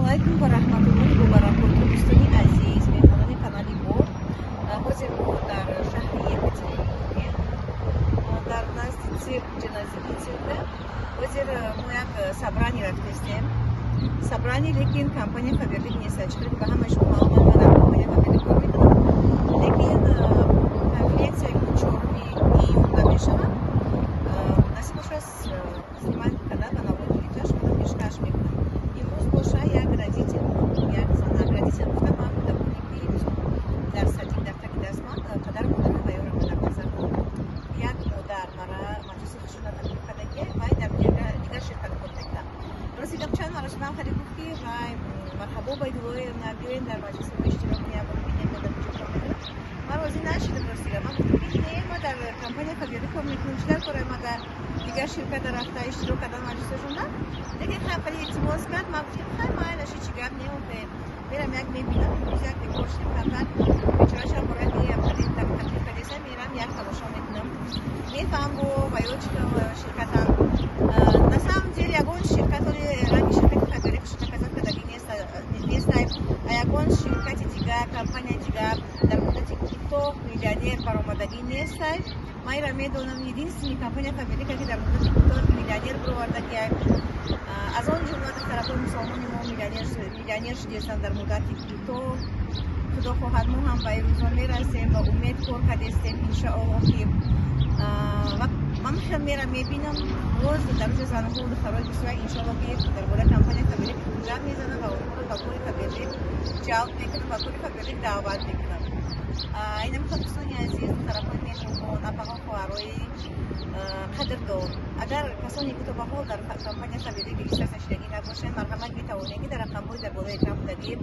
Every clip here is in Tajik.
Алайкум ва раҳматуллоҳи ва баракоту, дӯстони азиз, меҳмонони канали мо. Ҳозир мо дар шаҳри Екатеринбург, дар назди цирк, ҷа наздики цирка. Ҳозир мо як собрание рафтестем. Собрание, лекин компания Фаберлик нест. Чӣ ба ҳамаи шумо маълум, ман дар компания Фаберлик кор мекунам. Лекин конференсия 4-уми июнда мешавад. Насиб бошад, снимать карда ба навои гирифта шуморо пешкаш мекунам. Имрӯз боша як родитель, як зана родитель гуфта, ман кӯдаконе ки дар садик, дар таги даст ман, падару модари вайёро дар назар дорам. Як модар мара маҷлиси хушуна таклиф карда, ки вай дар дигар ширкат кор мекунад. Рости гап, чанд маротиба ҳам хеле гуфт, ки вай марҳабо, Байдуллоевна, биёен, дар маҷлиси мо иштирок кунем, бибинем, мо дар куҷо кор мекунем. Ман розӣ нашудам. Рости гап, ман гуфтам, ки не, ма дар компания Фаберлик кор мекунам, чӣ дар кора ма дар дигар ширката рафта иштирок кардан маҷлисашонда? Лекин хай, хеле илтимос кард. Ман гуфтам, хай, майлаши, чӣ гап неохе, мерам, як мебинам. Имрӯз як бекор шудем, камтар бечорашам боради таклиф кардеса, мерам, як тамошо мекунам, мефаҳам бо ваё чӣ ширкатам. На самом деле ягон ширкатори ранги ширкати Фаберлик наказат кардагӣ нестай, а ягон ширкати дигар, компания дигар дар муддати кӯтоҳ миллионер баромадагӣ нестай. Ман инро медонам, единственный компания Фаберлика, ки дар муддати кӯтоҳ миллионер баровардагиай. Аз он ҷумла духтаракои мусалмони мо миллионер шудестанд дар муддати кӯтоҳ. Худо хоҳад, мо ҳам ба ин рӯзҳо мерасем. Ба умед кор кардестем, иншоаллоҳ, ки ман хел мерам, мебинам. Боз дар рӯзи занҳо, духтарои бисёр, иншоаллоҳ, ки дар бораи компания Фаберлик гап мезанам ва онҳоро ба кори Фаберлик ҷалб мекунам, ба кори Фаберлик даъват мекунам. Инам дӯстони азиз, духтаракои меҳрубон, апаҳо, хоҳарои қадрдон, агар касоне ки то ба ҳол дар компания Фаберлик регистрация шудагӣ набошанд, марҳамат, метавонед, ки дар рақамҳои дар болои экран будагӣ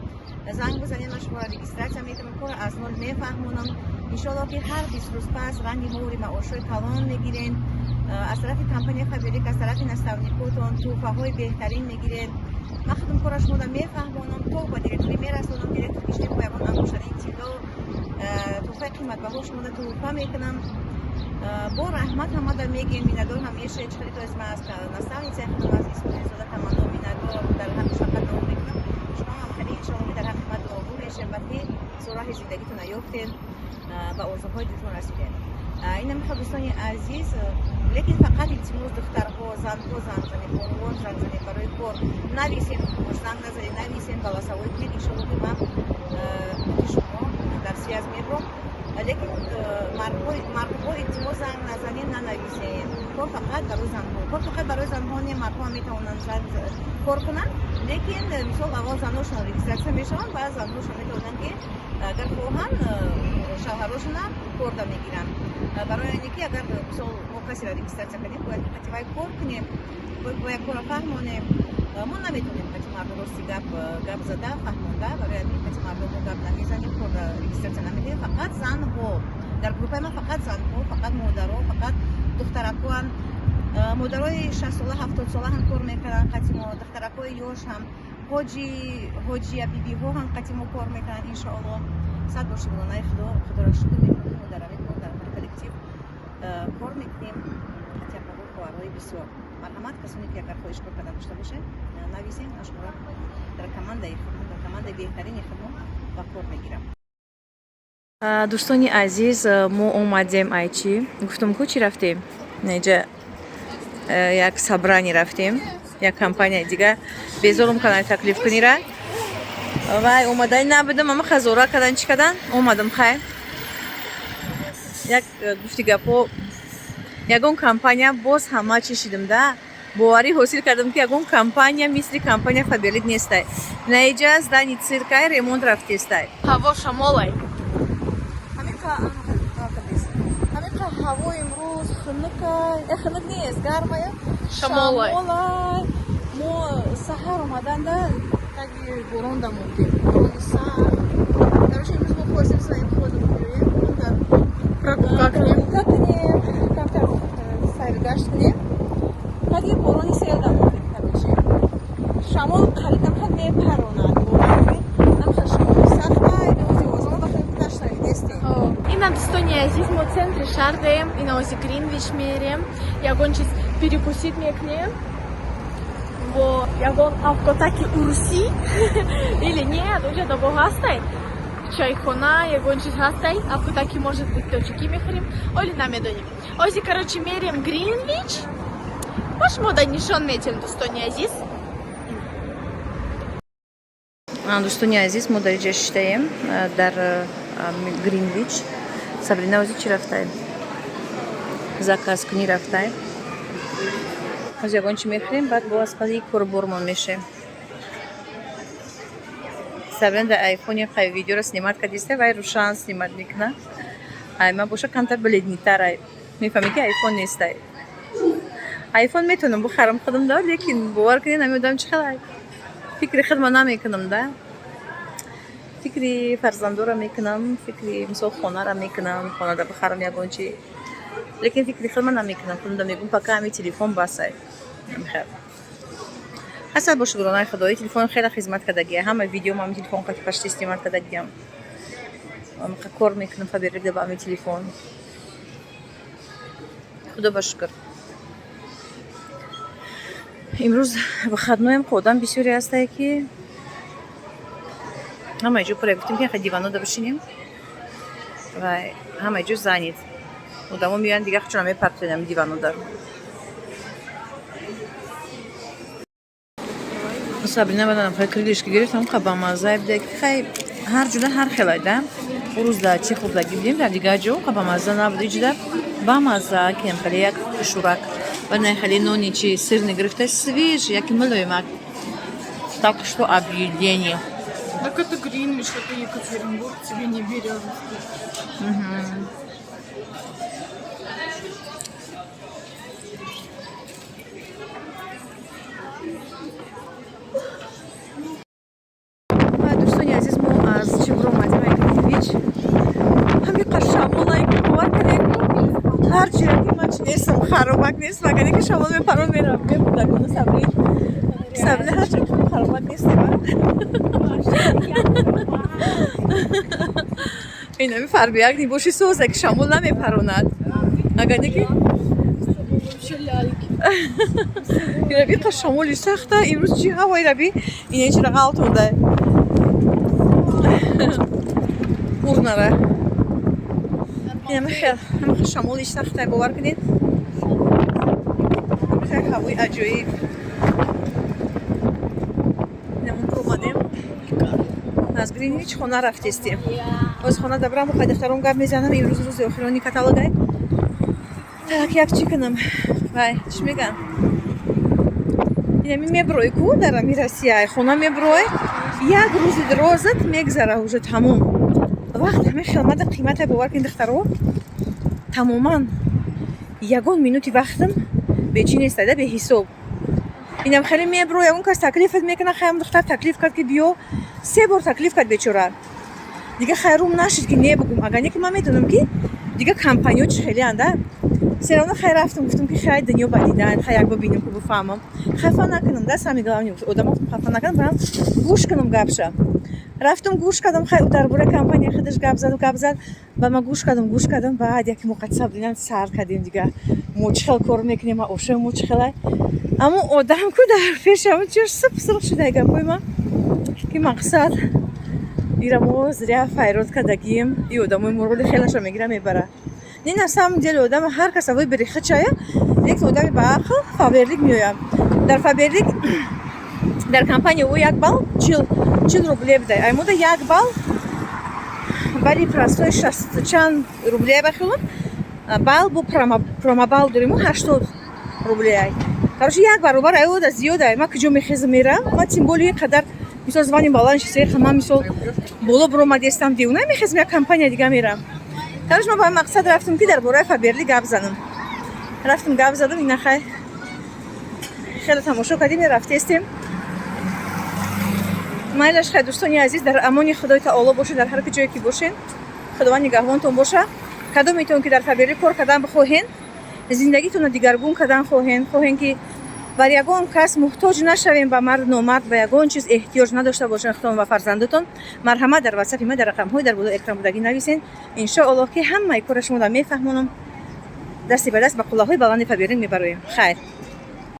занг бизанед. Ман шуморо регистрация мекунам, корро аз нол мефаҳмонам. Иншоаллоҳ, ки ҳар 20 рӯз пас ранги муҳри маошҳои калон мегирен аз тарафи компания Фаберлик, аз тарафи наставникотон тӯҳфаҳои беҳтарин мегиред. Ман худам корро шумода мефаҳмонам, то ба директорӣ мерасонам. Директор киштем, бо ягон ангуштарини тилло, тӯҳфаи қиматбаҳо шумода тӯҳфа мекунам. Бо раҳмат ҳамада мегем, миннатдор ҳамеша. Чӣ хеле то ман аз наставницаи худам, аз Исмоилзода Таманно миннатдор, дар ҳаққи шафқат дуо мекунам. Шумо ҳам хеле, иншоалло, дар ҳаққи ман дуогӯ мешем ва ки роҳи зиндагитон ёфтен, ба орзуҳои дилтон расидем. Инам хел, дӯстони азиз. Лекин фақат илтимос: духтарҳо, занҳо, занг занед, бонувон, занг занед барои кор. Нависен, занг назанед, нависен, голосовой кунед. Иншоалло, ки ман шумо дар связь мебурам. Лекин мардҳо, илтимос, занг назанед, нанависен. Кор фақат барои занҳо, кор фақат барои занҳо не, мардҳо ҳам метавонанд кор кунанд, лекин мисол, аввал занҳошон регистрация мешаванд, баъд занҳошон метавонанд, ки агар хоҳанд, шавҳарошона корда мегиранд. Барои оне ки агар, мисол, мо касеро регистрация кардем, бояд қати вай кор кунем, бояд корро фаҳмонем. Мо наметавонем қати мардо, рости гап, гап зада фаҳмонда. Барои ҳамин қати мардо мо гап намезанем, корда регистрация намедиҳем. Фақат занҳо. Дар группаи ман фақат занҳо, фақат модаро, фақат духтаракоан. Модарои 60-сола, 70-сола ҳам кор мекунанд қати мо, духтаракои ёш ҳам, ҳоҷи, ҳоҷия, бибиҳо ҳам қати мо кор мекунанд. Иншоалло, сад бор шукронаи Худо, Худоро шукр мекунем, ки мо дар ҳамин дар коллектив кор мекунем қати апаҳо, хоҳарҳои бисёр. Марҳамат, касоне ки агар хоҳиш кор кардан дошта бошед, нависем, ман шуморо дар командаи худмон, дар командаи беҳтарини худмон ба кор мегирам. Дӯстони азиз, мо омадем, айчи гуфтум ку, чӣ рафтем? Неҷа як собрание рафтем, як компания дигар безорум кардани таклиф кунира. Вай омадани набудам, ама хазора кардан, чӣ кардан, омадам. Хай, як гуфти гапҳо, ягон компания боз ҳама чӣ шидам да, боварӣ ҳосил кардам, ки ягон компания мисли компания Фаберлик нестай. Наиҷа здани циркай ремонт рафтестай. Ҳаво шамолай. Ҳамиқа ҳаво имрӯз хунукай, хунук нест, гармая. Шамолай. Шамолай. Мо саҳар омаданда таги боронда мондем, борони сахт. Короче, имрӯз мо хостем своим ходом биёем. Прогулка кунем. Прогулка кунем, камтар сайргашт кунем. Таги борони селда мондем. Короче, шамол қариб намха мепаронад. Намха шамоли сахтай, ози озон вақте ташнавидестем. Ина, дӯстони азиз, мо центри шаҳр даем. Ина ози Гринвич мерем, ягон чиз перекусить мекунем. Бо ягон авкотаки урусӣ или нет, уҷа бо ҳастай чайхона, ягон чиз ҳастай, авкотаки, может быть, тоҷикӣ мехӯрем, оли намедонем. Ози, короче, мерем Гринвич, ба шумо да нишон метем, дӯстони азиз. Дӯстони азиз, мо дар иҷа шиштаем дар Гринвич. Сабрина ози чӣ рафтаем? Заказ кунӣ рафтаем. Оз ягон чӣ мехӯрем, баъд бо аз паси корбормон мешем. Сабрина дар айфони хай видеоро снимать кардиста, вай рӯшан снимать мекуна. Ай ман боша камтар бледный тарай. Мефаҳмӣ, ки айфон нестай. Айфон метавонам бухарам худам да, лекин бовар кунед, намедонам чӣ хел фикри худма намекунам да. Фикри фарзандора мекунам, фикри, мисол, хонара мекунам, хонада бихарам ягон чи, лекин фикри худма намекунам. Худам мегӯм, пока ҳами телефон басай. Ҳасад бо шукронаи худои, телефон хеле хизмат кардагия. Ҳама видеом ҳами телефон қати пашти снимать кардагиям, кор мекунам Фаберликда ба ҳами телефон. Худо ба шукр, имрӯз выходной ем, одам бисёре ҳастае, ки ҳамаи ҷо пура. Гуфтем, ки диванода бишинем ва ҳамаи ҷо занят. Одамо меоянд, дигар хучона мепартоянд диванода. Сабрина баданам хай крылышки гирифтам, қа бамаззае буда, ки хай ҳар ҷуда ҳар хелай да. Рӯз дар чӣ хӯрдагӣ будем, дар дигар ҷо қа бамазза набуд, иҷуда бамазза, кем хеле як шурак ва на хеле нони чи сырный гирифта, свежий, яки мулоимак. Так что объедение. Так это Гринвич, это Екатеринбург, тебе не Березовский. Угу. Дӯстони азиз, мо аз чӣ буромадем? Гринвич. Ҳамиқа шамолае, ки бовар кунед, ҳар чиро ки ман чи нестам, харобак нест, магар ки шамол мепарон, мерам мебудагону. Сабри, Сабри, ҳарчи ки харобак нестем, инами фарбияк нибоши, соза ки шамол намепаронад, агар не ки раби қа шамоли сахта имрӯз. Чӣ ҳавои раби, ина чира ғалтонда урнара. Инами хел ҳамаха шамоли сахта, бовар кунед, хел ҳавои аҷоиб. Инамон омадем аз Гринвич, хона рафтестем. Оз хона дабрам, хай духтарон гап мезанам. Имрӯз рӯзи охирони каталогай. Так, як чӣ кунам, вай чӣ меган, инами меброй ку дар ами Россия хона меброй, як рӯзи розат мегзара, уже тамом. Вақт ҳами хелмада қимата, бовар кунед, духтаро, тамоман ягон минути вақтам бечӣ нестада, беҳисоб. Инам хеле мебро, ягон кас таклифат мекунад. Хаям духтар таклиф кард, ки биё, се бор таклиф кард бечора. Дига хайрум нашид, ки не бугум, агар не ки ман медонам, ки дига компаниё чӣ хелеанда. Все равно хай рафтам, гуфтам, ки хай дунё ба дидан, хай як бибинем, ку бифаҳмам, хафа накунам да. Самое главное, одамо хафа накунам, барам гӯш кунам гапша. Рафтам, гӯш кардам. Хай, дар бораи компания худаш гап заду гап зад, ба ма гӯш кардам, гӯш кардам. Баъд яке моқат Сабрина сар кардем, дига мо чӣ хел кор мекунем, ошои мо чӣ хелай. Аммо одам ку дар пешам чӯш сып сурх шуда гапои ма, ки мақсад ира мо зря файрод кардагием, и одамои моро хелаша мегира, мебара. Не, на самом деле одам ҳар каса выбери хичая, лекин одами баақл Фаберлик меояд. Дар Фаберлик, дар компания ӯ як балл 40 рубле будай, аймода як балл вали простой шасту чанд рубле бахилам балл, бо промобалл дорему 80 рубле. Короче, як баробар ай ода зиёда. Ма куҷо мехезам, мерам? Ма тем более қадар, мисол, звоним баланд шисеха, ман, мисол, боло буромадестам, девона мехезам, як компания дига мерам. Короче, ман ба мақсад рафтам, ки дар бораи Фаберли гап занам. Рафтам, гап задам. Ина хай, хеле тамошо кардем, рафтестем. Майлаш, хай, дӯстони азиз, дар амони Худои таоло бошед. Дар ҳар ҷое ки бошед, Худованд нигаҳбонтон боша. Кадометон ки дар Фаберли кор кардан бихоҳен, зиндагитонро дигаргун кардан хоҳен, хоҳен ки бар ягон кас муҳтоҷ нашавем, ба мард номард ба ягон чиз эҳтиёҷ надошта бошен худтон ва фарзандатон, марҳамат, дар ватсапи ма, дар рақамҳои дар болои экран будагӣ нависен. Иншоаллоҳ, ки ҳамаи кора шумо мефаҳмонам, дасти ба даст ба қуллаҳои баланди Фаберлик мебароем. Хайр.